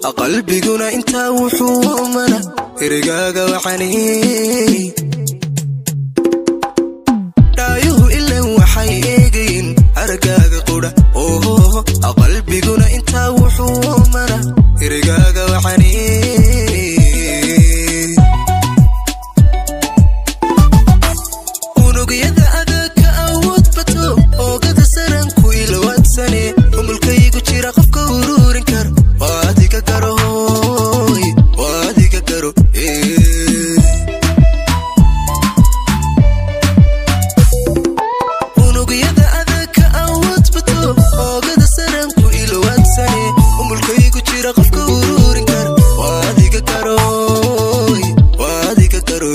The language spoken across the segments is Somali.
Qalbiguna intaa wuxuu mana erigaaga waxani. Dhaayuhu ilan waxay eegayin aragaaga qudha, oho, qalbiguna intaa wuxuu mana erigaaga waxani. Unugyada adag ka awood bato, oogada saranku ilwaadsane, umulkaygu jira qofka ururin karo waa adiga garo, hooy, waa adiga garo. Unugyada adag ka awood bato, oogada saranku ilwaadsane, umulkaygu jira qofka ururin karo waa adiga garo, hooy, waa adiga garo.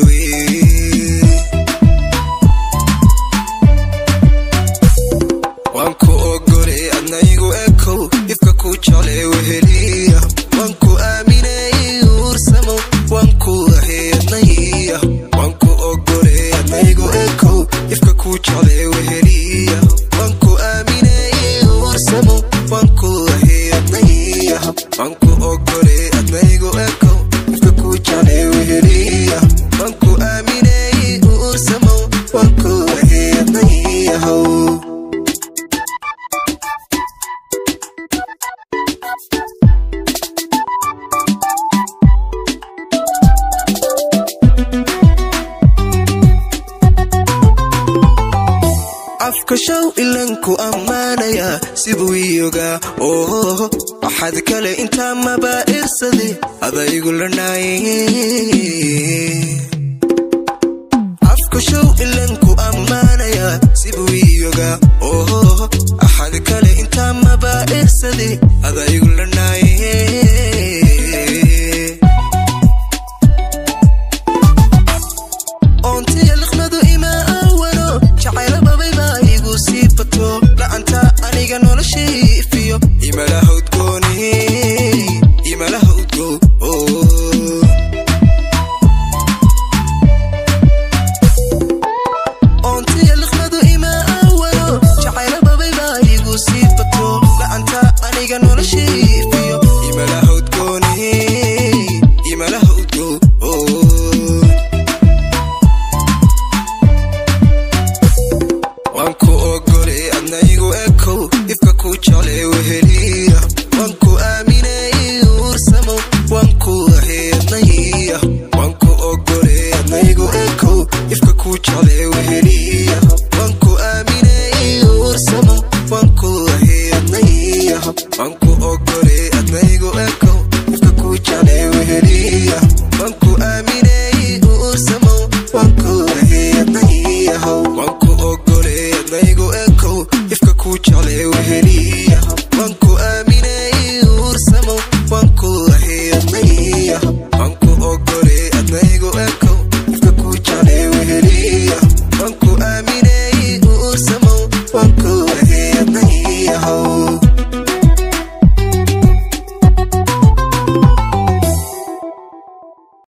Waan ku ogolay, adna igu ekow, ifka ku jeclay weheliya. Waan ku aaminay, uursamo, waan ku ahay adnaya. Waan ku ogolay, adna igu ekow, ifka ku jeclay weheliya. Waan ku aaminay, uursamo, waan ku ahay adnaya. Waan ku ogolay, adna igu ekow, ifka ku jeclay weheliya. Waan ku aaminay, uursamo, waan ku ahay adnaya. Afka show ilanku ammaanaya sibuu iyogaa, oho, waxaad kale intaa maba irsade adaygu lanaaye. Afka show ilanku ammaanaya sibuu iyogaa, oho, axad kale intaa maba irsade adaygu lanaaye. Oontiya liqmadu ima awano, jacaylababay baa igu sii bato, la'anta aniga noloshay ifiyo imalaha udgooni, imalaha udgo. Oontiya liqmadu ima awano, jacaylababay baa igu sii bato, la'anta aniga noloshay ifiyo imalaha udgooni, imalaha udgo. Waan ku ogolay, adna igu ekow, ifka ku jeclay weheliya. Waan ku aaminay, uursamo, waan ku ahay adnaya. Waan ku ogolay, adna igu ekow, ifka ku jeclay weheliya. Waan ku aaminay, uursamo, waan ku ahay adnaya. Waan ku ogolay, adna igu ekow, ifka ku jeclay weheliya.